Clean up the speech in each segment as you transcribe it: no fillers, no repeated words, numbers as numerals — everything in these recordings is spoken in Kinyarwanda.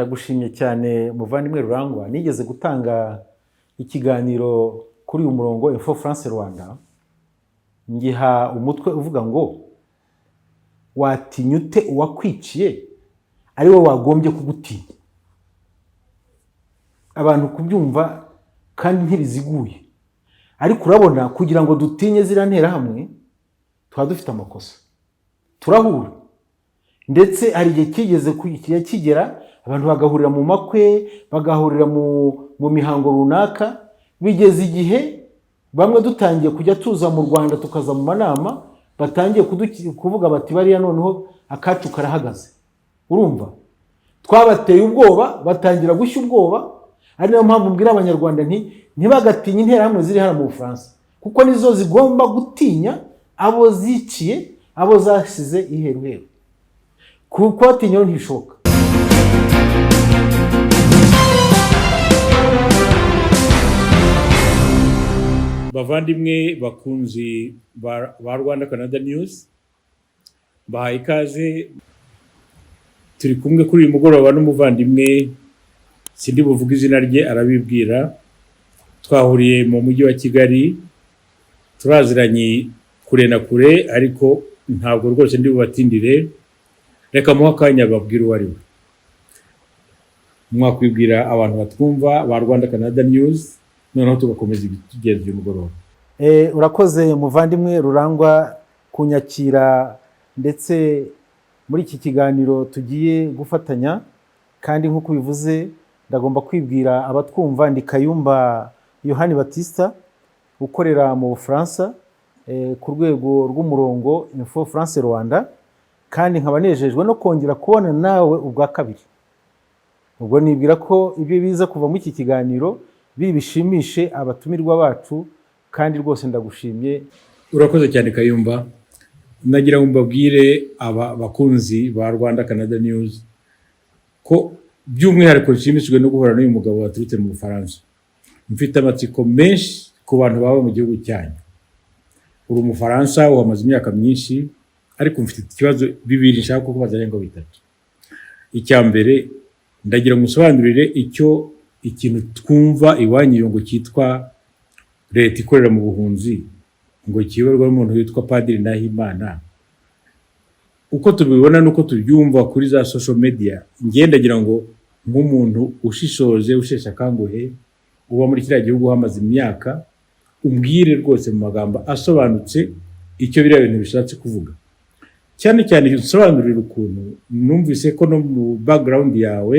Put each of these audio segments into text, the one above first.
Ndagushimye cyane, muvandimwe Rurangwa. Nigeze gutanga ikiganiro kuri uyu murongo Info France Rwanda, ngiha umutwe uvuga ngo "Watinya ute uwakwiciye ari we wagombye kugutinya?" Abantu kubyumva kandi ntibiziguye, ariko urabona, kugira ngo dutinye ziriya nterahamwe tuba dufite amakosa. Turahura, ndetse hari igihe kigeze kijya kigera abantu bagahurira mu makwe, bagahurira mu mihango runaka. Bigeze igihe bamwe dutangiye kujya tuza mu Rwanda, tukaza mu manama, batangiye kuvuga bati: "Bariya noneho akacu karahagaze." Urumva twabateye ubwoba, batangira gushya ubwoba. Ari nayo mpamvu mbwira Abanyarwanda nti ntibagatinye interahamwe ziri hano mu Bufaransa, kuko nizo zigomba gutinya abo ziciye, abo zasize iheruheru. Kubatinya rero ntibishoboka. Bavandimwe bakunzi ba Rwanda Canada News, bahaye ikaze. Turi kumwe kuri uyu mugoroba n'umuvandimwe, sindi buvuge izina rye, arabibwira. Twahuriye mu mujyi wa Kigali, turaziranye kure na kure, ariko ntabwo rwose ndi bubatindire. Reka muhe akanya babwire uwo ari we. Mwakwibwira abantu batwumva ba Rwanda Canada News, noneho tugakomeza ibitugenza uyu mugoroba. Urakoze muvandimwe Rurangwa kunyakira, ndetse muri iki kiganiro tugiye gufatanya. Kandi nk'uko bivuze, ndagomba kwibwira abatwumva. Ndi Kayumba Yohani Batista, ukorera mu Bufaransa ku rwego rw'umurongo Info France Rwanda, kandi nkaba nejejwe no kongera kubona nawe ubwa kabiri. Ubwo nibwira ko ibyo biza kuva muri iki kiganiro biri bishimishe abatumirwa bacu, kandi rwose ndagushimye. Urakoze cyane, Kayumba. Nagira ngo mbabwire aba bakunzi ba Rwanda Canada News ko by'umwihariko nshimishijwe no guhura n'uyu mugabo waturutse mu Bufaransa. Mfite amatsiko menshi ku bantu baba mu gihugu cyanyu. Uri Umufaransa, uhamaze imyaka myinshi, ariko mfite ikibazo bibiri nshaka kukubaza cyangwa bitatu. Icya mbere, ndagira ngo usobanurire icyo ikintu twumva iwanyu ngo cyitwa leta ikorera mu buhunzi, ngo kiyoborwa n'umuntu witwa Padiri Nahimana. Uko tubibona n'uko tubyumva kuri za social media, ndagira ngo nk'umuntu ushishoje, usheshe akanguhe, uba muri kiriya gihugu hamaze imyaka, umbwire rwose mu magambo asobanutse icyo biriya bintu bishatse kuvuga. Cyane cyane usobanurire ukuntu numvise ko no mu background yawe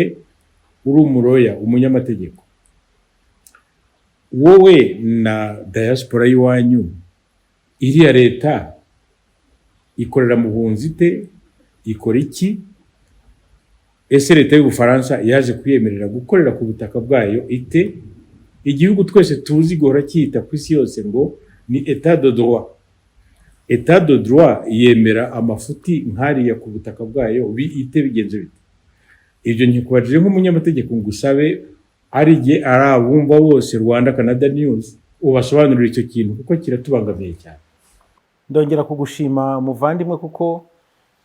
uri umuroya, umunyamategeko. Wowe na diaspora y'iwanyu, iriya leta ikorera mu buhunzi ite? Ikora iki? Ese leta y'Ubufaransa yaje kuyemerera gukorera ku butaka bwayo ite, igihugu twese tuzi guhora cyita ku isi yose ngo ni état de droit? État de droit yemera amafuti nk'ariya ku butaka bwayo ite? Bigenze bite? Ibyo nkikubajije nk'umunyamategeko ngo usabe ari jye, ari abumva bose Rwanda Canada News, ubasobanurire icyo kintu kuko kiratubangamiye cyane. Ndongera kugushima muvandimwe, kuko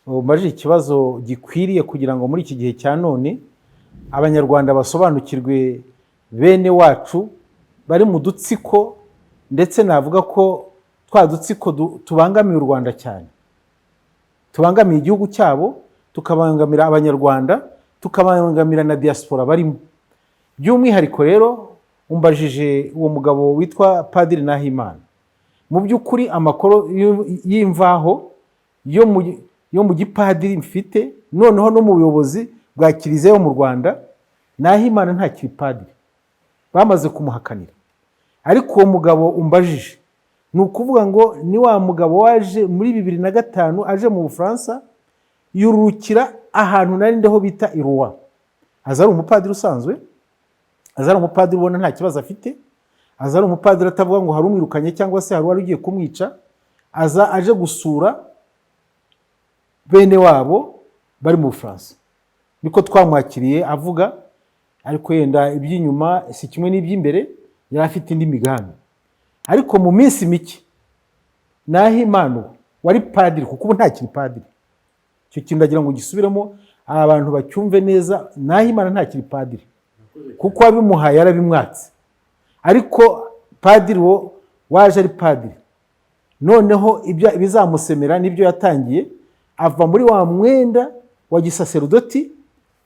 umajije ikibazo gikwiriye kugira ngo muri iki gihe cya none Abanyarwanda basobanukirwe bene wacu bari mu dutsiko, ndetse navuga ko twa dutsiko tubangamiye u Rwanda cyane, tubangamiye igihugu cyabo, tukabangamira Abanyarwanda, tukabangamira na diaspora barimo. By'umwihariko rero umbajije uwo mugabo witwa Padiri Nahimana. Mu by'ukuri amakuru y'imvaho yo mu gipadiri mfite, noneho no mu buyobozi bwa kiliziya yo mu Rwanda, Nahimana ntakiri padiri, bamaze kumuhakanira. Ariko uwo mugabo umbajije, ni ukuvuga ngo ni wa mugabo waje muri 2005, aje mu Bufaransa, yururukira ahantu nari ndiho bita i Rouen. Aza ari umupadiri usanzwe, aza ari umupadiri ubona nta kibazo afite, aza ari umupadiri atavuga ngo hari umwirukanye cyangwa se hari uwari ugiye kumwica. Aza aje gusura bene wabo bari mu Bufaransa, niko twamwakiriye avuga. Ariko yenda iby'inyuma si kimwe n'iby'imbere, yari afite indi migambi. Ariko mu minsi mike, Nahimana wari padiri, kuko ubu ntakiri padiri, icyo kintu ndagira ngo gisubiremo. Abantu bacyumve neza, Nahimana ntakiri padiri kuko wabimuhaye yarabimwatse. Ariko padiri wo waje ari padiri, noneho ibyo bizamusemera nibyo yatangiye, ava muri wa mwenda wa gisaserodoti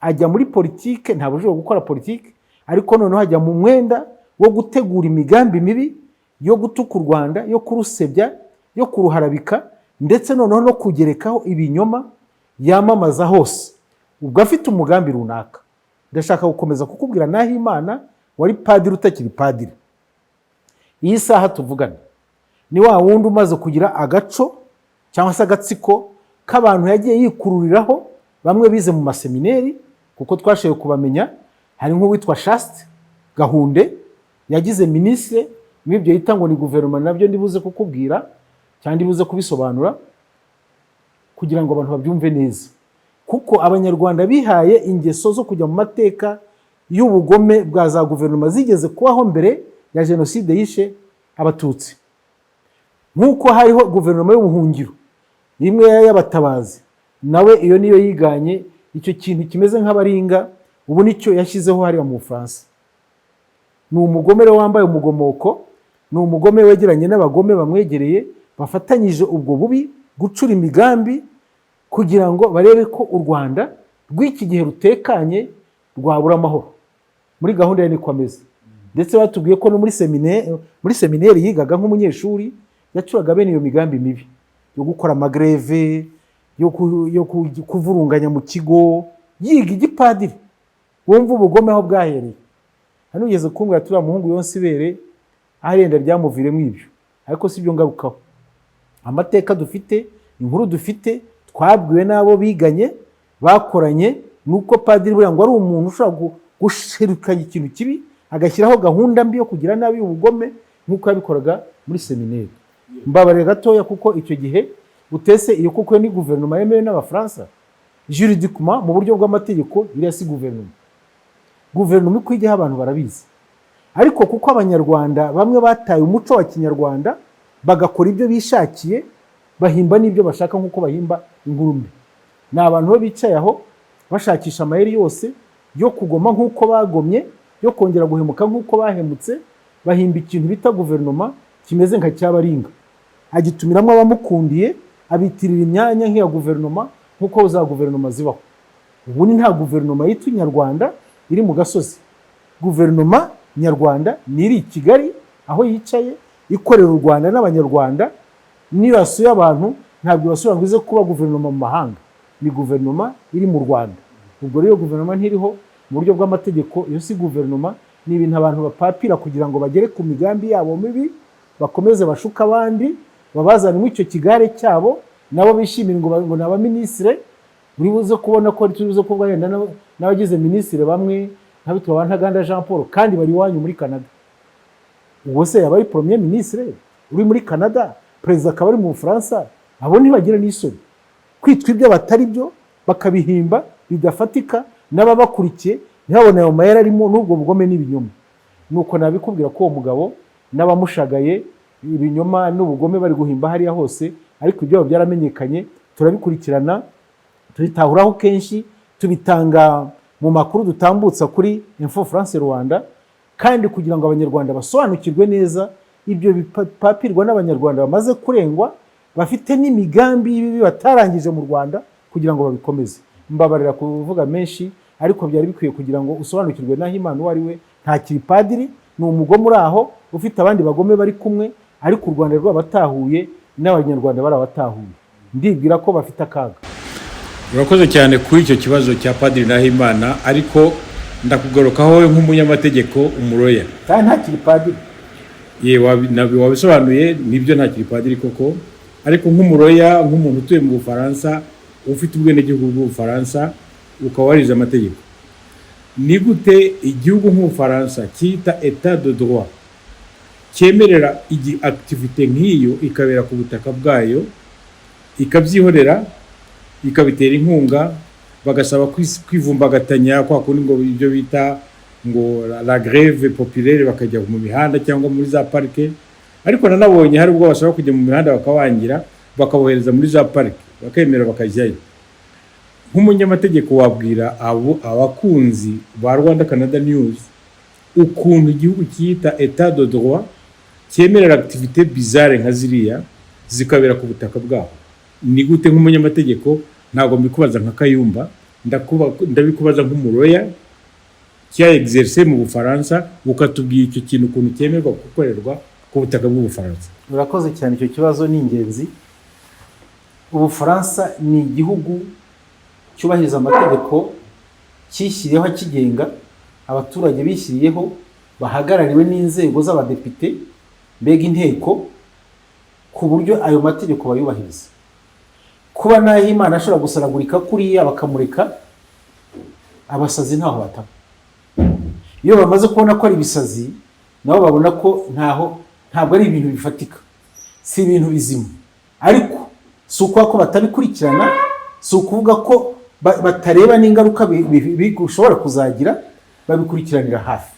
ajya muri politike. Nta bujura gukora politike, ariko noneho ajya mu mwenda wo gutegura imigambi mibi yo gutuka u Rwanda, yo kurusebya, yo kuruharabika, ndetse noneho no kugerekaho ibinyoma yamamaza hose, ubwo afite umugambi runaka. Ndashaka gukomeza kukubwira Nahimana wari padiri utakiri padiri. Iyi saha tuvugana ni wa wundi umaze kugira agaco cyangwa se agatsiko k'abantu yagiye yikururiraho, bamwe bize mu masemineri kuko twashoboye kubamenya. Hari nk'uwitwa Chaste Gahunde yagize minisitiri muri ibyo yita ngo ni guverinoma, nabyo ndibuze kukubwira cyangwa ndibuze kubisobanura kugira ngo abantu babyumve neza, kuko Abanyarwanda bihaye ingeso zo kujya mu mateka y'ubugome bwa za guverinoma zigeze kubaho mbere ya jenoside yishe Abatutsi. Nk'uko hariho guverinoma y'ubuhungiro imwe y'abatabazi, nawe iyo niyo yiganye icyo kintu kimeze nk'abaringa, ubu nicyo yashyizeho hariya mu Bufaransa. Ni umugome rero wambaye umugomoko, ni umugome wegeranye n'abagome bamwegereye, bafatanyije ubwo bubi gucura imigambi kugira ngo barebe ko u Rwanda rw'iki gihe rutekanye rwabura amahoro. Muri gahunda ya niko ameze. Ndetse batubwiye ko no muri semineri yigaga nk'umunyeshuri yacuraga bene iyo migambi mibi yo gukora amagrève, yo kuvurunganya mu kigo, yiga igipadiri. Wumva ubugome aho bwahereye. Hano ugeze kumbwira turiya muhungu yonsa ibere, aho ryamuviremo ibyo, ariko si byo ngarukaho. Amateka dufite, inkuru dufite, twabwiwe n'abo biganye, bakoranye, ni uko padiri buriya ngo ari umuntu ushobora gushirukanya ikintu kibi, agashyiraho gahunda mbi yo kugira nabi, ubugome, nk'uko yabikoraga muri seminari. Mbabarire gatoya, kuko icyo gihe utese iyo kuko ni guverinoma yemewe n'Abafaransa juridiquement, mu buryo bw'amategeko iriya si guverinoma. Guverinoma uko ijyaho abantu barabizi, ariko kuko Abanyarwanda bamwe bataye umuco wa kinyarwanda, bagakora ibyo bishakiye, bahimba n'ibyo bashaka nk'uko bahimba inkuru mbi. Ni abantu bo bicaye aho bashakisha amayeri yose yo kugoma nk'uko bagomye, yo kongera guhemuka nk'uko bahemutse. Bahimba ikintu bita guverinoma kimeze nka cyabaringa, agitumiramo abamukundiye, abitirira imyanya nk'iya guverinoma, nk'uko za guverinoma zibaho. Ubu ni nta guverinoma yitwa inyarwanda iri mu gasozi. Guverinoma nyarwanda ni iri i Kigali aho yicaye, ikorera u Rwanda n'Abanyarwanda. Niyo yasuye abantu, ntabwo ibasura ngo ize kuba guverinoma mu mahanga, ni guverinoma iri mu Rwanda. Ubwo rero guverinoma ntiriho mu buryo bw'amategeko, iyo si guverinoma, ni ibintu abantu bapapira kugira ngo bagere ku migambi yabo mibi, bakomeze bashuke abandi, babazanemo icyo kigare cyabo, nabo bishimire ngo ni abaminisitire. Uri buze kubona ko turi buze kuvuga wenda n'abagize minisitiri bamwe nk'abitwa ba Ntaganda Jean Paul, kandi bari iwanyu muri Canada. Ubwo se yaba ari premier ministre uri muri Canada, perezida akaba ari mu Bufaransa? Abo ntibagira n'isoni kwitwa ibyo batari byo, bakabihimba bidafatika, n'ababakurikiye ntibabone ayo mayeri arimo n'ubwo bugome n'ibinyoma. Nuko nabikubwira ko uwo mugabo n'abamushagaye, ibinyoma n'ubugome bari guhimba hariya hose, ariko ibyabo byaramenyekanye, turabikurikirana, tubitahuraho kenshi, tubitanga mu makuru dutambutsa kuri Info France Rwanda, kandi kugira ngo Abanyarwanda basobanukirwe neza ibyo bipapirwa n'Abanyarwanda bamaze kurengwa, bafite n'imigambi y'ibibi batarangije mu Rwanda kugira ngo babikomeze. Mbabarira kuvuga menshi, ariko byari bikwiye kugira ngo usobanukirwe Nahimana uwo ari we. Ntakiri padiri, ni umugome uri aho ufite abandi bagome bari kumwe, ariko u Rwanda rwabatahuye n'Abanyarwanda barabatahuye. Ndibwira ko bafite akaga. Urakoze cyane kuri icyo kibazo cya Padiri Nahimana, ariko ndakugarukaho wowe nk'umunyamategeko, umulawyer. Kandi ntakiri padiri. Ye, wabisobanuye nibyo, ntakiri padiri koko, ariko nk'umulawyer, nk'umuntu utuye mu Bufaransa, ufite ubwenegihugu bw'Ubufaransa, ukaba warize amategeko, ni gute igihugu nk'Ubufaransa cyita état de droit cyemerera igi activité nk'iyo ikabera ku butaka bwayo, ikabyihorera, ikabitera inkunga, bagasaba kwivumbagatanya kwa kundi ngo ibyo bita ngo la grève populaire, bakajya mu mihanda cyangwa muri za parike? Ariko nanabonye hari ubwo basaba kujya mu mihanda bakabangira, bakabohereza muri za parike, bakemera bakajyayo. Nk'umunyamategeko wabwira abo abakunzi ba Rwanda Canada News ukuntu igihugu cyiyita état de droit cyemerera activité bizarre nka ziriya zikabera ku butaka bwaho? Ni gute nk'umunyamategeko? Ntabwo mbikubaza nka Kayumba, ndabikubaza nk'umuroya cya exerce mu Bufaransa, ukatubwira icyo kintu ukuntu cyemerwa gukorerwa ku butaka bw'Ubufaransa. Urakoze cyane, icyo kibazo ni ingenzi. Ubufaransa ni igihugu cyubahiriza amategeko, cyishyiriyeho akigenga, abaturage bishyiriyeho, bahagarariwe n'inzego z'abadepite, mbega inteko, ku buryo ayo mategeko bayubahiriza. Kuba Nahimana ashobora gusaragurika kuriya bakamureka, abasazi ntaho bataba. Iyo bamaze kubona ko ari ibisazi, nabo babona ko ntaho, ntabwo ari ibintu bifatika, si ibintu bizima. Ariko si ukuvuga ko batabikurikirana, si ukuvuga ko batareba n'ingaruka bishobora kuzagira. Babikurikiranira hafi,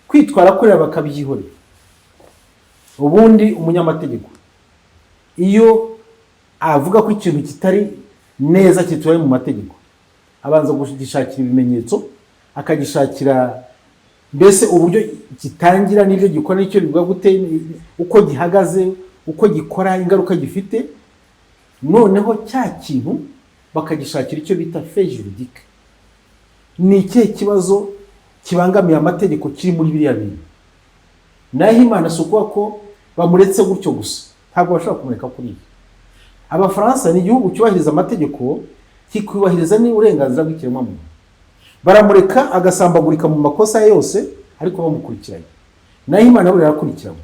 kwitwara kuriya bakabyihorera. Ubundi umunyamategeko iyo avuga ko ikintu kitari neza, kitari mu mategeko, abanza kugishakira ibimenyetso, akagishakira mbese uburyo gitangira n'ibyo gikora n'icyo bivuga gute, uko gihagaze, uko gikora, ingaruka gifite. Noneho cya kintu bakagishakira icyo bita fait juridique: ni ikihe kibazo kibangamiye amategeko kiri muri biriya bintu? Naho Imana, si ukuvuga ko bamuretse gutyo gusa, ntabwo bashobora kumureka kuriya. Abafaransa ni igihugu cyubahiriza amategeko, kikubahiriza n'uburenganzira bw'ikiremwamuntu. Baramureka agasambagurika mu makosa ye yose, ariko bamukurikiranye. Naho Imana buriya arakurikiranwe.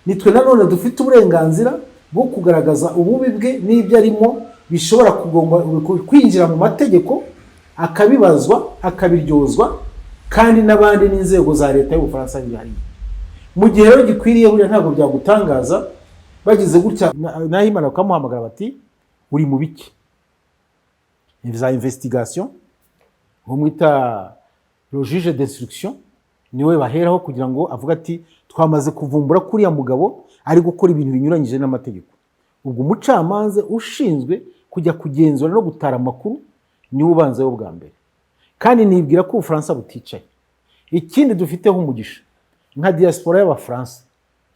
Nitwe nanone dufite uburenganzira bwo kugaragaza ububi bwe n'ibyo arimo bishobora kugomba kwinjira mu mategeko, akabibazwa, akabiryozwa, kandi n'abandi n'inzego za leta y'Ubufaransa bihariye mu gihe rero gikwiriye. Buriya ntabwo byagutangaza bagize gutya Nahimana bakamuhamagara bati: "Uri mu biki?" Za investigation, uwo mwita le juge d'instruction niwe baheraho kugira ngo avuge ati: "Twamaze kuvumbura ko uriya mugabo ari gukora ibintu binyuranyije n'amategeko." Ubwo umucamanza ushinzwe kujya kugenzura no gutara amakuru niwe ubanzayo bwa mbere. Kandi nibwira ko Ubufaransa buticaye. Ikindi dufiteho umugisha nka diaspora y'Abafaransa,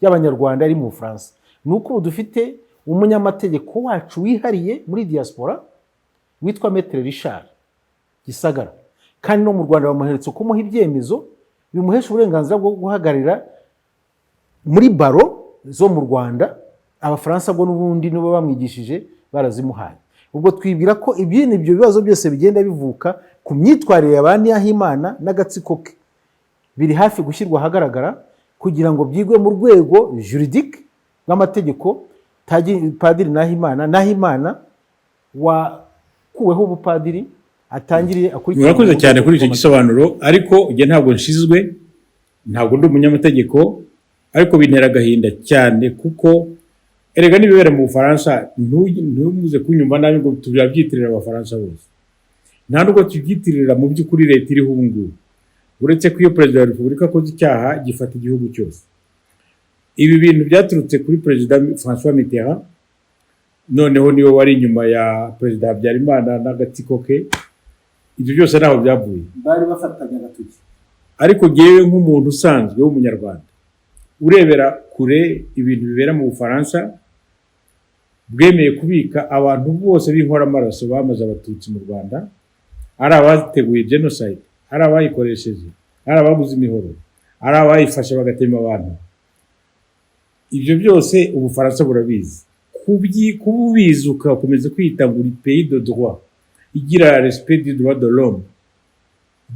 y'Abanyarwanda ari mu Bufaransa, ni uko ubu dufite umunyamategeko wacu wihariye muri diaspora witwa Maître Richard Gisagara, kandi no mu Rwanda bamuheretse kumuha ibyemezo bimuhesha uburenganzira bwo guhagararira muri barreau zo mu Rwanda. Abafaransa bwo n'ubundi nibo bamwigishije, barazimuhaye. Ubwo twibwira ko ibyo bibazo byose bigenda bivuka ku myitwarire ya ba Nahimana n'agatsiko ke biri hafi gushyirwa ahagaragara kugira ngo byigwe mu rwego juridique rw'amategeko. Padiri Nahimana wakuweho ubupadiri atangiriye akurikirana. Murakoze cyane kuri icyo gisobanuro, ariko njye ntabwo nshizwe, ntabwo ndi umunyamategeko, ariko bintera agahinda cyane kuko erega n'ibibera mu Bufaransa, ntumuze kunyumva nabi ngo turabyitirira Abafaransa bose. Nta nubwo tubyitirira mu by'ukuri leta iriho ubu ngubu, uretse ko iyo perezida wa repubulika akoze icyaha gifata igihugu cyose. Ibi bintu byaturutse kuri Perezida François Mitterrand, noneho niwe wari inyuma ya Perezida Habyarimana n'agatsiko ke. Ibyo byose ntaho byavuye. Bari bafatanya agatoki. Ariko ngewe nk'umuntu usanzwe w'Umunyarwanda urebera kure ibintu bibera mu Bufaransa bwemeye kubika abantu bose b'inkoramaraso bamaze Abatutsi mu Rwanda, ari abateguye genocide, ari abayikoresheje, ari abaguze imihoro, ari abayifashe bagatema abantu, ibyo byose Ubufaransa burabizi. Kuba ubizi ugakomeza kwita ngo uri pays de droit igira respect du droit de l'homme,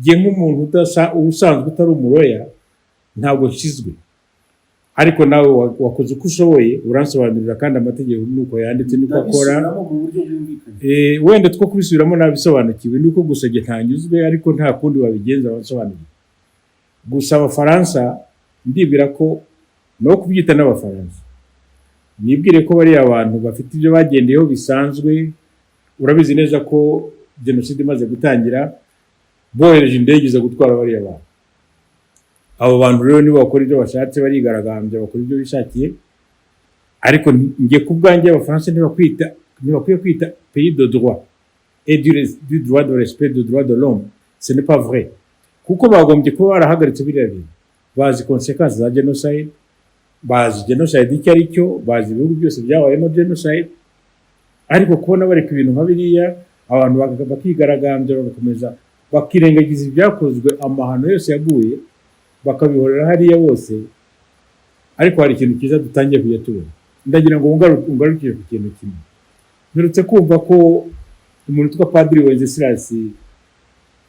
njye nk'umuntu usanzwe utari umuroya ntabwo nshyizwe. Ariko nawe wakoze uko ushoboye uransobanurira, kandi amategeko nuko yanditse, niko akora. Ndabisubiramo mu buryo bwumvikanye. Wenda two kubisubiramo nabisobanukiwe, nuko gusa njye ntanyuzwe, ariko nta kundi wabigenza, wasobanuriwe. Gusa Abafaransa, ndibwira ko no kubyita n'Abafaransa, nibwire ko bariya abantu bafite ibyo bagendeyeho bisanzwe. Urabizi neza ko jenoside imaze gutangira bohereje indege iza gutwara bariya bantu. Abo bantu rero nibo bakora ibyo bashatse, barigaragambya, bakora ibyo bishakiye. Ariko njye ku bwanjye, Abafaransa ntibakwiye kwita pays de droit. et du droit de respect du droit de l'homme, ce n'est pas vrai, kuko bagombye kuba barahagaritse biriya bintu. Bazi conséquences za genocide, bazi genocide icyo ari cyo, bazi ibihugu byose byabayemo genocide. Ariko kubona bareka ibintu nka biriya, abantu bakigaragambya, bagakomeza bakirengagiza ibyakozwe, amahano yose yaguye, bakabihorera hariya bose. Ariko hari ikintu cyiza dutangiye kujya tubona. Ndagira ngo ungarukire ku kintu kimwe. Mperutse kumva ko umuntu witwa Padiri Wenceslas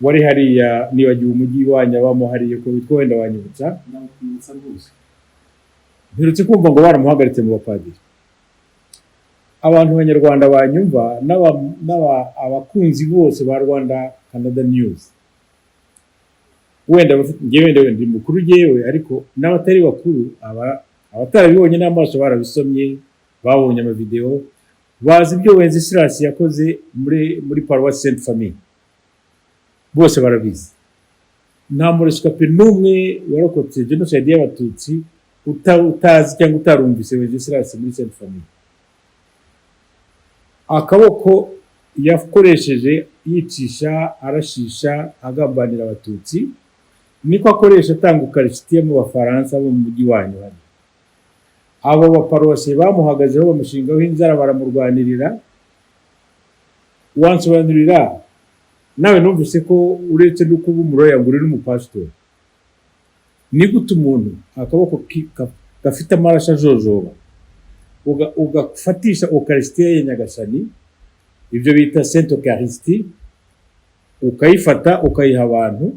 wari hariya, nibagiwe umujyi wanyu abamo hariya ko witwa, wenda wanyibutsa. Ndakwibutsa rwose. Mperutse kumva ngo baramuhagaritse mu bapadiri. Abantu banyarwanda banyumva abakunzi bose ba Rwanda Canada News, wenda njyewe wenda ndi mukuru jyewe, ariko n'abatari bakuru, abatarabibonye n'amaso barabisomye, babonye amavideo, bazi ibyo Wenceslas yakoze muri Paruwasi Sainte Famille. Bose barabizi. Nta mu rescapé n'umwe warokotse jenoside y'Abatutsi utazi cyangwa utarumvise Wenceslas muri Sainte Famille. Akaboko yakoresheje yicisha, arashisha, agambanira Abatutsi, niko akoresha atanga ukarisitiya mu Bafaransa bo mu mujyi wanyu hano. Abo baparuwasi bamuhagazeho, bamushingaho inzara, baramurwanirira. Wansobanurira nawe, numvise ko uretse no kuba umuroya ngo uri n'umupasitori, ni gute umuntu akaboko gafite amaraso ajojoba ugafatisha ukarisitiya ya Nyagasani, ibyo bita Sainte Eucharistie, ukayifata ukayiha abantu,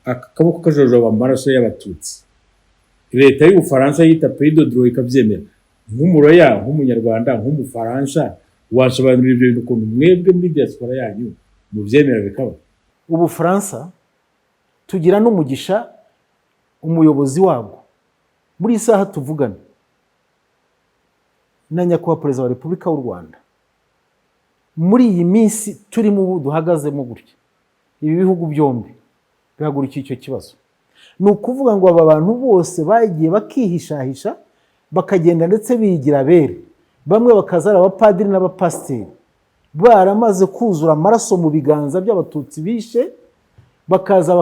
aka kaboko kajojoba amaraso y'Abatutsi, leta y'Ubufaransa yita pays de droit ikabyemera? Nk'umuroya, nk'Umunyarwanda, nk'Umufaransa, wasobanurira ibyo bintu, ukuntu mwebwe muri diaspora yanyu mubyemera bikaba? Ubufaransa tugira n'umugisha, umuyobozi wabwo muri iyi saha tuvugana na Nyakubahwa Perezida wa Repubulika w'u Rwanda, muri iyi minsi turimo ubu duhagazemo gutya, ibi bihugu byombi bihagurukiye icyo kibazo. Ni ukuvuga ngo aba bantu bose bagiye bakihishahisha, bakagenda ndetse bigira abere, bamwe bakaza ari abapadiri n'abapasiteri baramaze kuzura amaraso mu biganza by'Abatutsi bishe, bakaza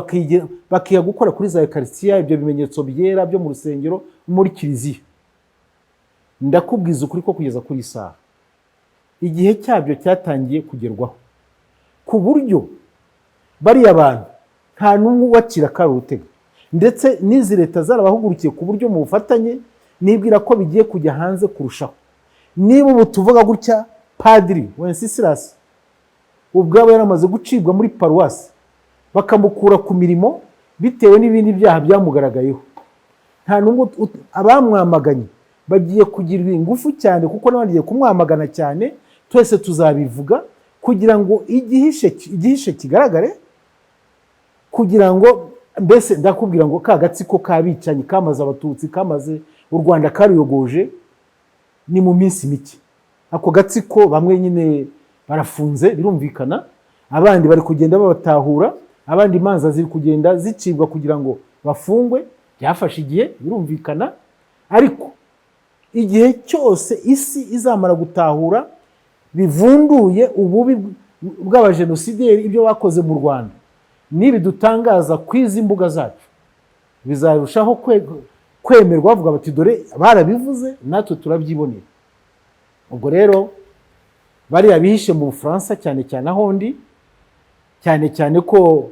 bakiga gukora kuri za Ekarisitiya, ibyo bimenyetso byera byo mu rusengero, muri kiliziya. Ndakubwiza ukuri ko kugeza kuri iyi saha igihe cyabyo cyatangiye kugerwaho, ku buryo bariya bantu nta n'umwe ubacira akari urutega. Ndetse n'izi leta zarabahugurukiye ku buryo mu bufatanye nibwira ko bigiye kujya hanze kurushaho. Niba ubu tuvuga gutya Padiri Wenceslas ubwabo yaramaze gucibwa muri paruwasi, bakamukura ku mirimo bitewe n'ibindi byaha byamugaragayeho, nta n'umwe abamwamaganye bagiye kugirwa ingufu cyane, kuko n'abandi bagiye kumwamagana cyane. Twese tuzabivuga kugira ngo igihishe kigaragare, kugira ngo mbese ndakubwira ngo ka gatsiko k'abicanyi kamaze Abatutsi, kamaze u Rwanda, karuyogoje, ni mu minsi mike ako gatsiko, bamwe nyine barafunze birumvikana, abandi bari kugenda babatahura, abandi imanza ziri kugenda zicibwa kugira ngo bafungwe. Byafashe igihe birumvikana, ariko igihe cyose isi izamara gutahura bivunduye ububi bw'abajenosideri, ibyo bakoze mu Rwanda, n'ibi dutangaza ku izi mbuga zacu, bizarushaho kwemerwa, bavuga bati: "Dore barabivuze, natwe turabyibonera." Ubwo rero bariya bihishe mu Bufaransa, cyane cyane aho ndi, cyane cyane ko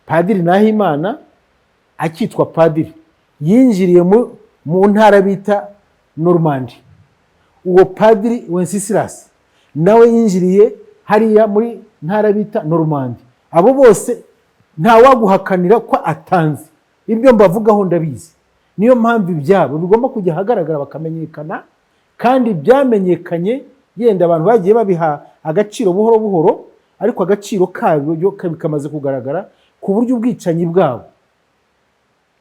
Padiri Nahimana akitwa padiri yinjiriye mu ntara bita Normandi, uwo Padiri Wenceslas nawe yinjiriye hariya muri ntara bita Normandi, abo bose ntawaguhakanira ko atanze ibyo mbavugaho, ndabizi. Niyo mpamvu ibyabo bigomba kujya ahagaragara bakamenyekana, kandi byamenyekanye. Yenda abantu bagiye babiha agaciro buhoro buhoro, ariko agaciro kabyo kamaze kugaragara, ku buryo ubwicanyi bwabo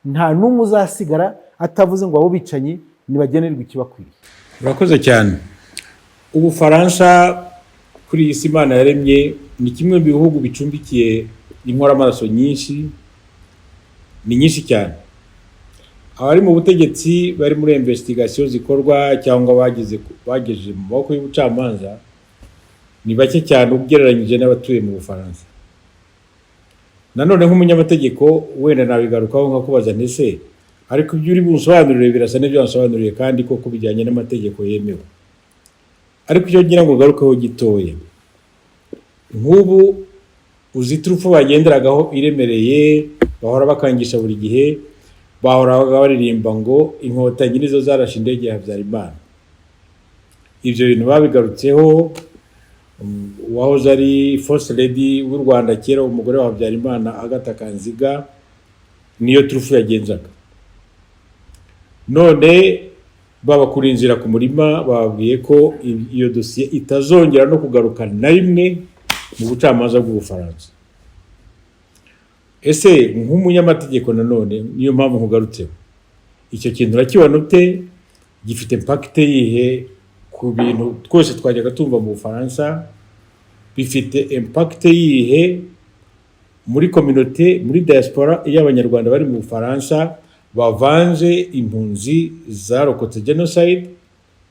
nta n'umwe uzasigara atavuze ngo abo bicanyi ntibagenerwe ikibakwiriye. Urakoze cyane. Ubufaransa, kuri iyi si Imana yaremye, ni kimwe mu bihugu bicumbikiye inkoramaraso nyinshi, ni nyinshi cyane. Abari mu butegetsi bari muri investigation zikorwa cyangwa bageze bagejeje mu maboko y'ubucamanza. Ni bake cyane ugereranyije n'abatuye mu Bufaransa. Nanone nk'umunyamategeko wenda nabigarukaho nkakubaza nti: "Se ariko ibyo uri bunsobanurire birasa n'ibyo wansobanuriye kandi koko bijyanye n'amategeko yemewe?" Ariko icyo ngira ngo ngarukeho gitoya, nk'ubu uzi iturufu bagenderagaho iremereye, bahora bakangisha buri gihe, bahoraga baririmba ngo Inkotanyi nizo zarashe indege ya Habyarimana. Ibyo bintu babigarutseho. Uwahoze ari First Lady w'u Rwanda kera, umugore wa Habyarimana, Agatha Kanziga, niyo turufu yagenzaga. None babakura inzira ku murima, bababwiye ko iyo dosiye itazongera no kugaruka na rimwe mu bucamanza bw'Ubufaransa. Ese nk'umunyamategeko, nanone niyo mpamvu nkugarutseho, icyo kintu urakibona ute? Gifite impact yihe ku bintu twese twajyaga tumva mu Bufaransa? Bifite impact yihe muri communauté, muri diaspora y'Abanyarwanda bari mu Bufaransa, bavanze impunzi zarokotse genocide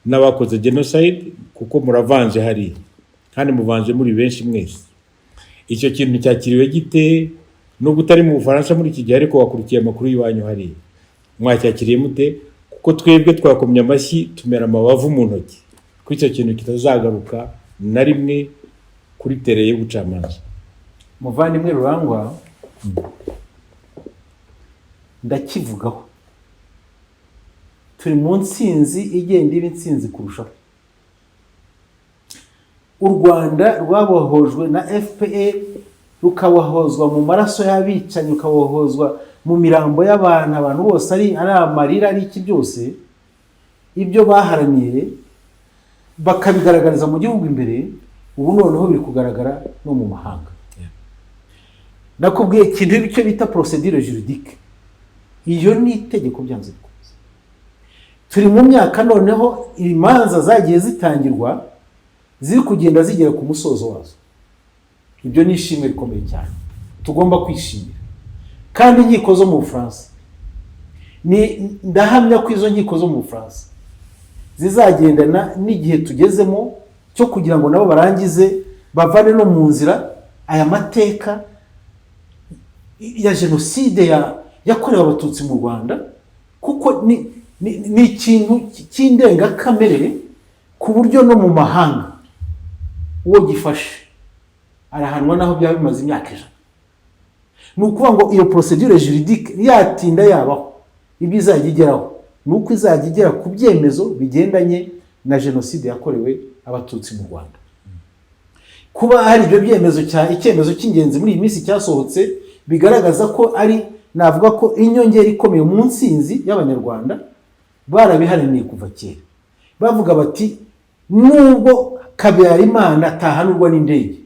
n'abakoze genocide? Kuko muravanze hariya kandi muvanze muri benshi mwese. Icyo kintu cyakiriwe gite, nubwo utari mu Bufaransa muri iki gihe ariko wakurikiye amakuru y'iwanyu hariya? Mwacyakiriye mute? Kuko twebwe twakomye amashyi, tumera amabavu mu ntoki ko icyo kintu kitazagaruka na rimwe kuri terrain y'ubucamanza. Muvandimwe Rurangwa, ndakivugaho. Turi mu ntsinzi igenda iba intsinzi kurushaho. U Rwanda rwabohojwe na FPR, rukabohozwa mu maraso y'abicanyi, rukabohozwa mu mirambo y'abantu, abantu bose ari amarira, ari iki byose. Ibyo baharaniye bakabigaragariza mu gihugu imbere, ubu noneho biri kugaragara no mu mahanga. Nakubwiye ikintu icyo bita procédure juridique, iyo ni itegeko byanze bikunze. Turi mu myaka noneho imanza zagiye zitangirwa ziri kugenda zigera ku musozo wazo. Ibyo ni ishimwe rikomeye cyane tugomba kwishimira. Kandi inkiko zo mu Bufaransa, ni ndahamya ko izo nkiko zo mu Bufaransa zizagendana n'igihe tugezemo cyo kugira ngo nabo barangize, bavane no mu nzira aya mateka ya jenoside yakorewe Abatutsi mu Rwanda, kuko ni ikintu cy'indengakamere, ku buryo no mu mahanga uwo gifashe arahanwa naho byaba bimaze imyaka 100. Ni ukuvuga ngo iyo procédure juridique yatinda yabaho, ibyo izajya igeraho ni uko izajya igera ku byemezo bigendanye na jenoside yakorewe Abatutsi mu Rwanda. Kuba hari ibyo byemezo, cya icyemezo cy'ingenzi muri iyi minsi cyasohotse, bigaragaza ko ari, navuga ko inyongera ikomeye mu ntsinzi y'Abanyarwanda barabiharaniye kuva kera, bavuga bati nubwo Habyarimana atahanurwa n'indege,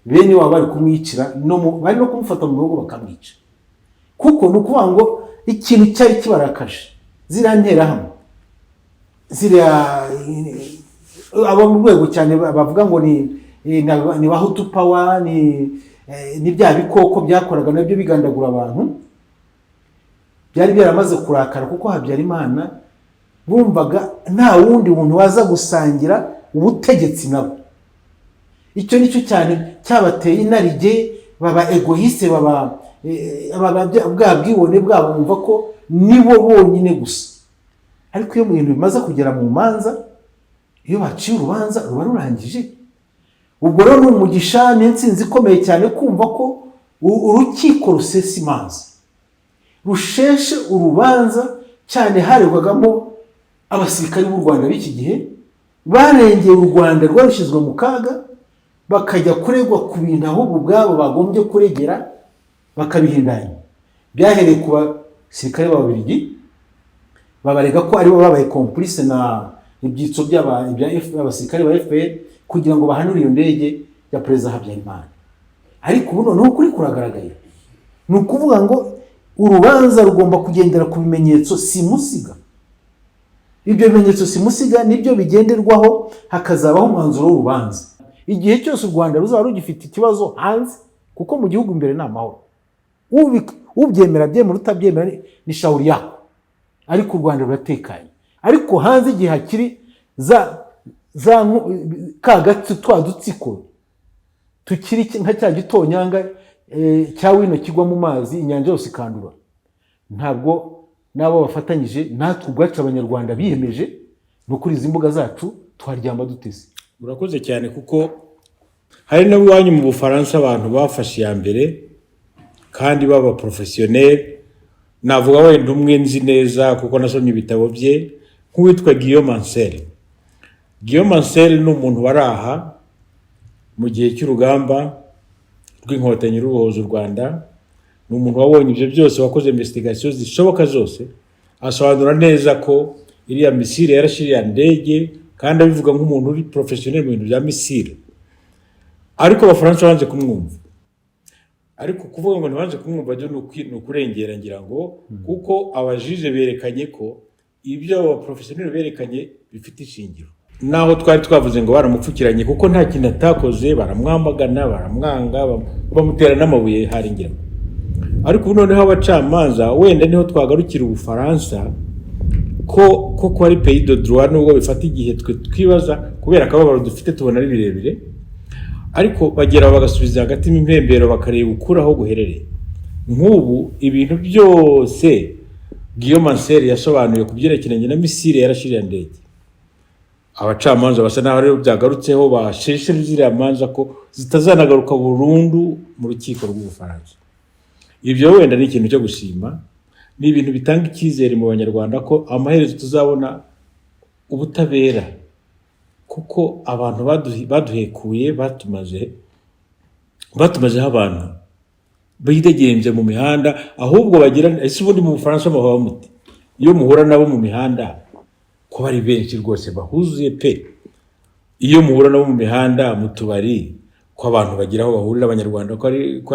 bene wabo bari kumwicira no bari no kumufata mu bihugu bakamwica. Kuko ni ukuvuga ngo ikintu cyari kibarakaje, ziriya nterahamwe, ziriya abo mu rwego cyane bavuga ngo ni Bahutu Power, ni bya bikoko byakoraga nabyo bigandagura abantu, byari byaramaze kurakara kuko Habyarimana bumvaga nta wundi muntu waza gusangira ubutegetsi nabo. Icyo nicyo cyane cyabateye inarijye, baba égoïste, baba bwa bwibone bwabo, bumva ko nibo bonyine gusa. Ariko iyo mu bintu bimaze kugera mu manza, iyo baciye urubanza ruba rurangije. Ubwo rero ni umugisha n'intsinzi ikomeye cyane kumva ko urukiko rusesa imanza rusheshe urubanza, cyane haregwagamo abasirikari b'u Rwanda b'iki gihe barengeye u Rwanda rwarushyizwe mu kaga, bakajya kuregwa ku bintu ahubwo ubwabo bagombye kuregera bakabihindanya. Byahereye ku basirikare b'Ababiligi, babarega ko aribo babaye complice na ibyitso by'abasirikare ba FPR kugira ngo bahanure iyo ndege ya Perezida Habyarimana. Ariko ubu noneho ukuri kuragaragaye. Ni ukuvuga ngo urubanza rugomba kugendera ku bimenyetso simusiga. Ibyo bimenyetso simusiga nibyo bigenderwaho, hakazabaho umwanzuro w'urubanza. Igihe cyose u Rwanda ruzaba rugifite ikibazo hanze, kuko mu gihugu imbere ni amahoro, ubyemera byemera, utabyemera ni shauri yako, ariko u Rwanda ruratekanye. Ariko hanze igihe hakiri za ka gatsi, twa dutsiko. Tukiri nka cya gitonyanga cya wino kigwa mu mazi, inyanja yose ikandura. Ntabwo n'abo bafatanyije natwe ubwacu Abanyarwanda biyemeje, ni ukuri izi mbuga zacu twaryama duteze. Urakoze cyane, kuko hari n'iwanyu mu Bufaransa abantu bafashe iya mbere kandi baba professionnel. Navuga wenda umwe nzi neza kuko nasomye ibitabo bye, nk'uwitwa Guillaume Ancel. Guillaume Ancel ni umuntu wari aha mu gihe cy'urugamba rw'Inkotanyi rubohoza u Rwanda. Ni umuntu wabonye ibyo byose, wakoze investigation zishoboka zose, asobanura neza ko iriya missile yarashe iriya ndege, kandi abivuga nk'umuntu uri professionnel mu bintu bya missile. Ariko Abafaransa banze kumwumva. Ariko kuvuga ngo ntibanze kumwumva byo ni ukurengera, ngira ngo, kuko aba juges berekanye ko ibyo aba professionnel berekanye bifite ishingiro. Naho twari twavuze ngo baramupfukiranye kuko nta kintu atakoze, baramwamagana, baramwanga, bamutera n'amabuye hari, ngira ngo. Ariko ubu noneho abacamanza, wenda niho twagarukira Ubufaransa, ko koko ari pays de droit, nubwo bifata igihe, twe twibaza kubera akababaro dufite tubona ari birebire, ariko bagera bagasubiza hagati mu impembero, bakareba ukuri aho guherereye. Nk'ubu ibintu byose Guillaume Ancel yasobanuye ku byerekeranye na missile yarashe iriya ndege, abacamanza basa naho rero byagarutseho, basheshe ziriya manza ko zitazanagaruka burundu mu rukiko rw'Ubufaransa. Ibyo wenda ni ikintu cyo gushima, ni ibintu bitanga icyizere mu Banyarwanda ko amaherezo tuzabona ubutabera, kuko abantu baduhekuye, batumazeho abantu bidegembye mu mihanda. Ahubwo bagira, ese ubundi mu Bufaransa muhaba mute iyo muhura nabo mu mihanda, ko bari benshi rwose bahuzuye pe? Iyo muhura nabo mu mihanda, mu tubari, ko abantu bagira aho bahurira, Abanyarwanda ko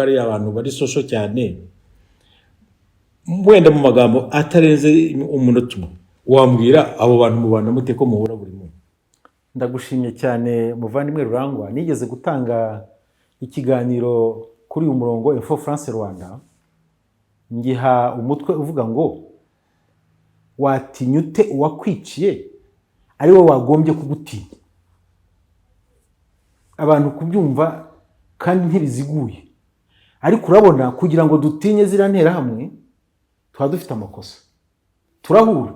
ari abantu bari social cyane, wenda mu magambo atarenze umunota umwe wambwira abo bantu mubana mute, ko muhura buri munsi? Ndagushimye cyane, muvandimwe Rurangwa. Nigeze gutanga ikiganiro kuri uyu murongo Info France Rwanda, ngiha umutwe uvuga ngo "Watinya ute uwakwiciye ari we wagombye kugutinya?" Abantu kubyumva kandi ntibiziguye, ariko urabona, kugira ngo dutinye ziriya nterahamwe tuba dufite amakosa. Turahura,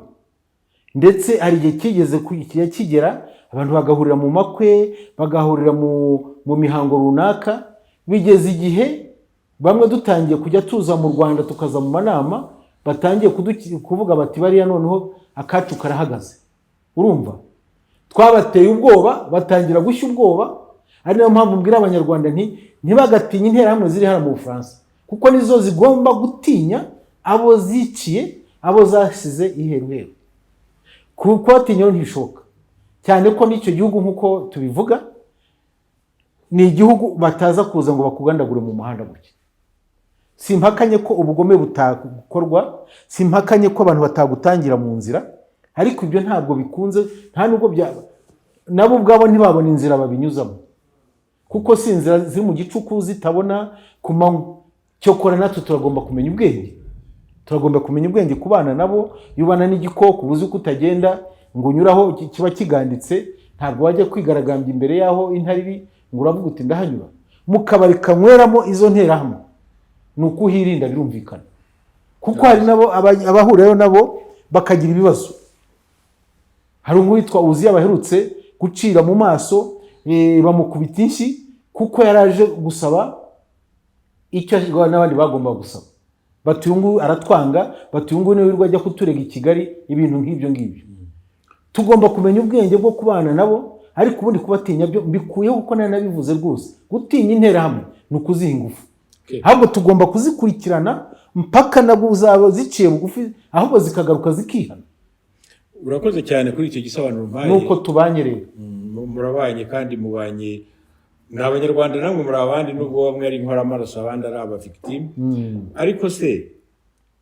ndetse hari igihe kigeze kijya kigera abantu bagahurira mu makwe, bagahurira mu mihango runaka. Bigeze igihe bamwe dutangiye kujya tuza mu Rwanda, tukaza mu manama, batangiye kuvuga bati bariya noneho akacu karahagaze. Urumva twabateye ubwoba, batangira gushya ubwoba. Ari nayo mpamvu mbwira Abanyarwanda nti ntibagatinye interahamwe ziri hano mu Bufaransa, kuko nizo zigomba gutinya abo ziciye, abo zasize iheruheru. Kubatinya rero ntibishoboka, cyane ko n'icyo gihugu, nk'uko tubivuga, ni igihugu bataza kuza ngo bakugandagure mu muhanda gutya. Simpakanye ko ubugome butakorwa, simpakanye ko abantu batagutangira mu nzira, ariko ibyo ntabwo bikunze, nta nubwo byaba. Nabo ubwabo ntibabona inzira babinyuzamo, kuko si inzira ziri mu gicuku zitabona ku manywa. Cyokora natwe turagomba kumenya ubwenge, turagomba kumenya ubwenge ku bana nabo. Iyo ubana n'igikoko, uba uzi ko utagenda ngo unyuraho kiba kiganditse. Ntabwo wajya kwigaragambya imbere y'aho intare iri ngo uravuga uti ndahanyura. Mu kabari kanyweramo izo nterahamwe ni ukuhirinda, birumvikana, kuko hari nabo abahurirayo nabo bakagira ibibazo. Hari uwitwa Uziya baherutse gucira mu maso, bamukubita inshyi kuko yari aje gusaba icyo n'abandi bagomba gusaba. Bati uyu nguyu aratwanga, bati uyu nguyu niwe wirirwa ajya kuturega i Kigali, ibintu nk'ibyo ngibyo. Tugomba kumenya ubwenge bwo kubana nabo, ariko ubundi kubatinya byo mbikuyeho, kuko nari nabivuze rwose. Gutinya interahamwe ni ukuziha ingufu. Ahubwo tugomba kuzikurikirana mpaka nabwo zaba ziciye bugufi, ahubwo zikagaruka zikihana. Urakoze cyane kuri icyo gisobanuro mpaye. Nuko tubanye rero. Murabanye kandi mubanye, ni Abanyarwanda namwe muri abandi, nubwo bamwe ari inkoramaraso abandi ari aba victime. Ariko se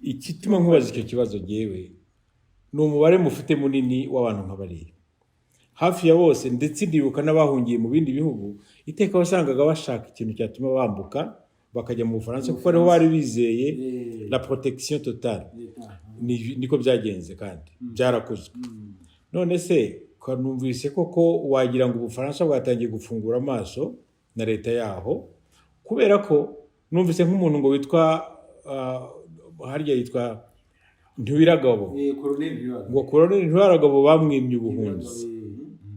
igituma nkubaza icyo kibazo jyewe ni umubare mufite munini w'abantu nka bariya hafi ya bose, ndetse ndibuka n'abahungiye mu bindi bihugu, iteka wasangaga bashaka ikintu cyatuma bambuka bakajya mu Bufaransa, kuko ariho bari bizeye la protection totale. Niko byagenze kandi byarakozwe. None se numvise koko wagira ngo Ubufaransa bwatangiye gufungura amaso? Na leta yaho, kubera ko numvise nk'umuntu ngo witwa harya yitwa Ntiwiragabo, ngo Colonel Ntiwiragabo bamwimye ubuhunzi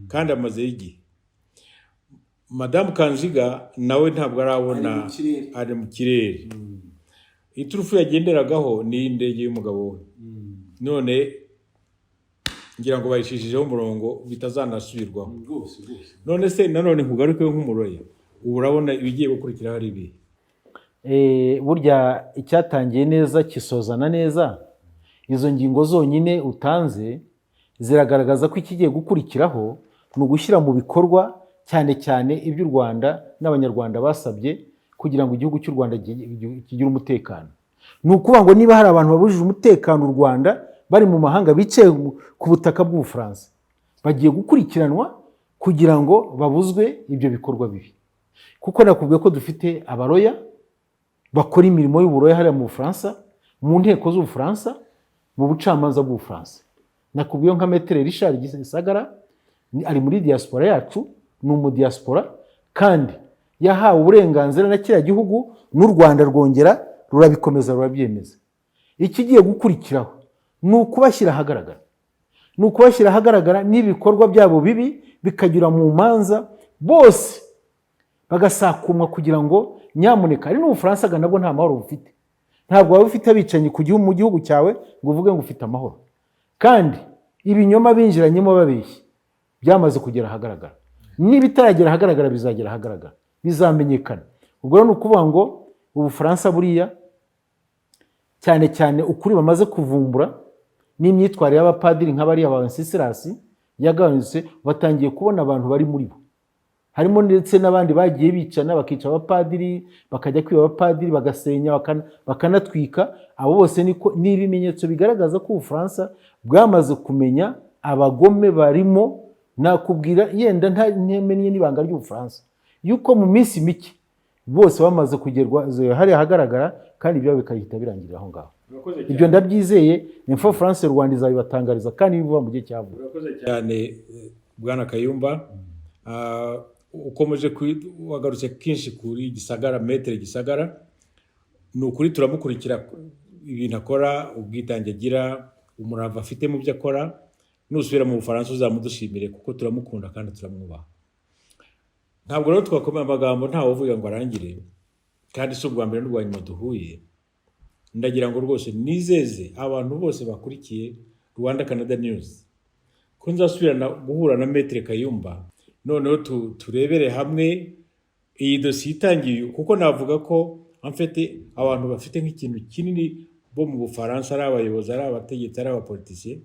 kandi amazeyo igihe. Madamu Kanziga nawe ntabwo arabona. Ari mu kirere. Ari mu kirere. Iturufu yagenderagaho ni iy'indege y'umugabo we, none ngira ngo bayishishijeho umurongo bitazanasubirwaho. Rwose rwose. None se nanone nkugarukeho nk'umuroya, ubu urabona ibigiye gukurikiraho ari ibihe? Burya icyatangiye neza kisozana neza. Izo ngingo zonyine utanze ziragaragaza ko ikigiye gukurikiraho ni ugushyira mu bikorwa cyane cyane ibyo u Rwanda n'Abanyarwanda basabye kugira ngo igihugu cy'u Rwanda kigire umutekano. Ni ukuvuga ngo niba hari abantu babujije umutekano u Rwanda bari mu mahanga, bicaye ku butaka bw'Ubufaransa, bagiye gukurikiranwa kugira ngo babuzwe ibyo bikorwa bibi, kuko nakubwiye ko dufite abaroya bakora imirimo y'uburoya hariya mu Bufaransa, mu nteko z'Ubufaransa, mu bucamanza bw'Ubufaransa. Nakubwiye nka Maître Richard Gisagara, ari muri diaspora yacu, ni umudiaspora kandi yahawe uburenganzira na kiriya gihugu, n'u Rwanda rwongera rurabikomeza, rurabyemeza. Ikigiye gukurikiraho ni ukubashyira ahagaragara, ni ukubashyira ahagaragara n'ibikorwa byabo bibi bikanyura mu manza, bose bagasakumwa, kugira ngo nyamuneka, ari n'Ubufaransa ga nabwo nta mahoro bufite. Ntabwo waba ufite abicanyi ku gihugu, mu gihugu cyawe, ngo uvuge ngo ufite amahoro. Kandi ibinyoma binjiranyemo babeshya byamaze kugera ahagaragara, n'ibitaragera ahagaragara bizagera ahagaragara, bizamenyekana. Ubwo rero ni ukuvuga ngo Ubufaransa buriya, cyane cyane ukuri bamaze kuvumbura n'imyitwarire y'abapadiri nk'abariya ba Wenceslas yagabanutse, batangiye kubona abantu bari muri bo, harimo ndetse n'abandi bagiye bicana, bakica abapadiri, bakajya kwiba abapadiri, bagasenya, bakanatwika. Abo bose niko ni ibimenyetso bigaragaza ko Ubufaransa bwamaze kumenya abagome barimo. Nakubwira yenda ntemennye n'ibanga ry'Ubufaransa yuko mu minsi mike bose bamaze kugerwa hariya ahagaragara, kandi ibyo bikahita birangirira aho ngaho. Urakoze. Ibyo ndabyizeye. Info France Rwanda izabibatangariza kandi bivuba mu gihe cya vuba. Urakoze cyane, bwana Kayumba. Ukomeje wagarutse kenshi kuri Gisagara, Maître Gisagara. Ni ukuri turamukurikira, ibintu akora, ubwitange agira, umurava afite mu byo akora. Nusubira mu Bufaransa uzamudushimire, kuko turamukunda kandi turamwubaha. Ntabwo rero twakomeye amagambo, ntawe uvuga ngo arangire, kandi si ubwa mbere n'ubwa nyuma duhuye. Ndagira ngo rwose nizeze abantu bose bakurikiye Rwanda Canada News ko nzasubirana guhura na Maître Kayumba, noneho turebere hamwe iyi dosiye itangiye, kuko navuga ko en fait abantu bafite nk'ikintu kinini bo mu Bufaransa, ari abayobozi, ari abategetsi, ari abapoliticiens,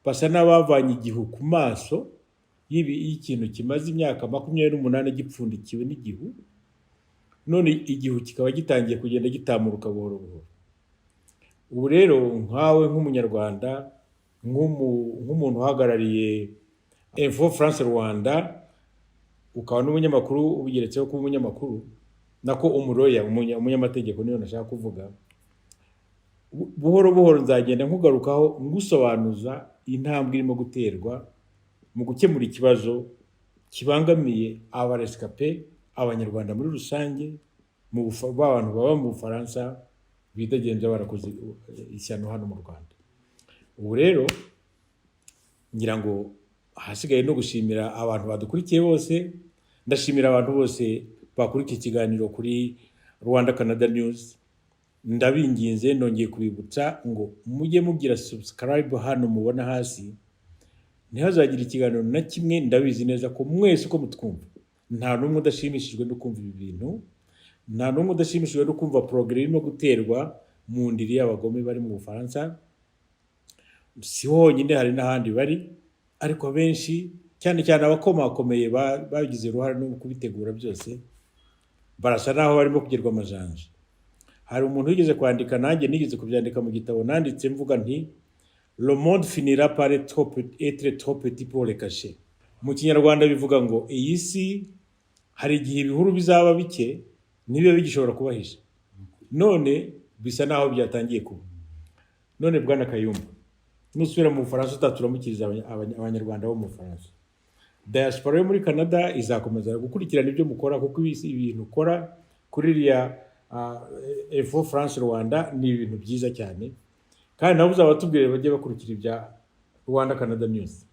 basa n'abavanye igihu ku maso y'ikintu kimaze imyaka 28 gipfundikiwe n'igihu, none igihu kikaba gitangiye kugenda gitamuruka buhoro buhoro. Ubu rero nkawe nk'Umunyarwanda, nk'umuntu uhagarariye Info France Rwanda, ukaba n'umunyamakuru, ubigeretseho kuba umunyamakuru, nako umuroya, umunyamategeko niyo nashaka kuvuga, buhoro buhoro nzagenda nkugarukaho, ngusobanuza intambwe irimo guterwa mu gukemura ikibazo kibangamiye abarescapés, Abanyarwanda muri rusange, mu bantu baba mu Bufaransa bidegemvya barakoze ishyano hano mu Rwanda. Ubu rero ngira ngo ahasigaye no gushimira abantu badukurikiye bose. Ndashimira abantu bose bakurikiye ikiganiro kuri Rwanda Canada News. Ndabinginze, nongeye kubibutsa ngo mujye mugira subscribe hano mubona hasi, ntihazagire ikiganiro na kimwe. Ndabizi neza ko mwese uko mutwumva nta n'umwe udashimishijwe no kumva ibi bintu, nta n'umwe udashimishijwe no kumva progrès irimo guterwa mu ndiri y'abagome bari mu Bufaransa. Si honyine, hari n'ahandi bari, ariko abenshi, cyane cyane abakomakomeye bagize uruhare no kubitegura byose, barasa n'aho barimo kugerwa amajanja. Hari umuntu wigeze kwandika, nanjye nigeze kubyandika mu gitabo nanditse, mvuga nti: "Le monde finira par être trop petit pour les cacher." Mu Kinyarwanda bivuga ngo iyi si hari igihe ibihuru bizaba bike, ntibibe bigishobora kubahisha. None bisa n'aho byatangiye kuba. None bwana Kayumba, nusubira mu Bufaransa utaturamukiriza Abanyarwanda bo mu Bufaransa. Diaspora yo muri Canada izakomeza gukurikirana ibyo mukora, kuko ibintu ukora kuri iriya Info France Rwanda ni ibintu byiza cyane, kandi nabo uzabatubwire bajye bakurikira ibya Rwanda Canada News.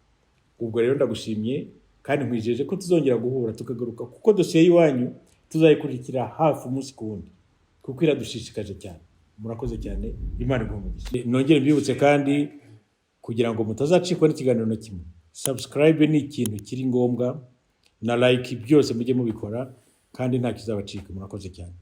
Ubwo rero ndagushimye kandi nkwijeje ko tuzongera guhura, tukagaruka, kuko dosiye y'iwanyu tuzayikurikira hafi umunsi ku wundi, kuko iradushishikaje cyane. Murakoze cyane, Imana iguhe umugisha. Nongere mbibutse kandi, kugira ngo mutazacikwa n'ikiganiro na kimwe, subscribe ni ikintu kiri ngombwa, na like, byose mujye mubikora kandi nta kizabacika. Murakoze cyane.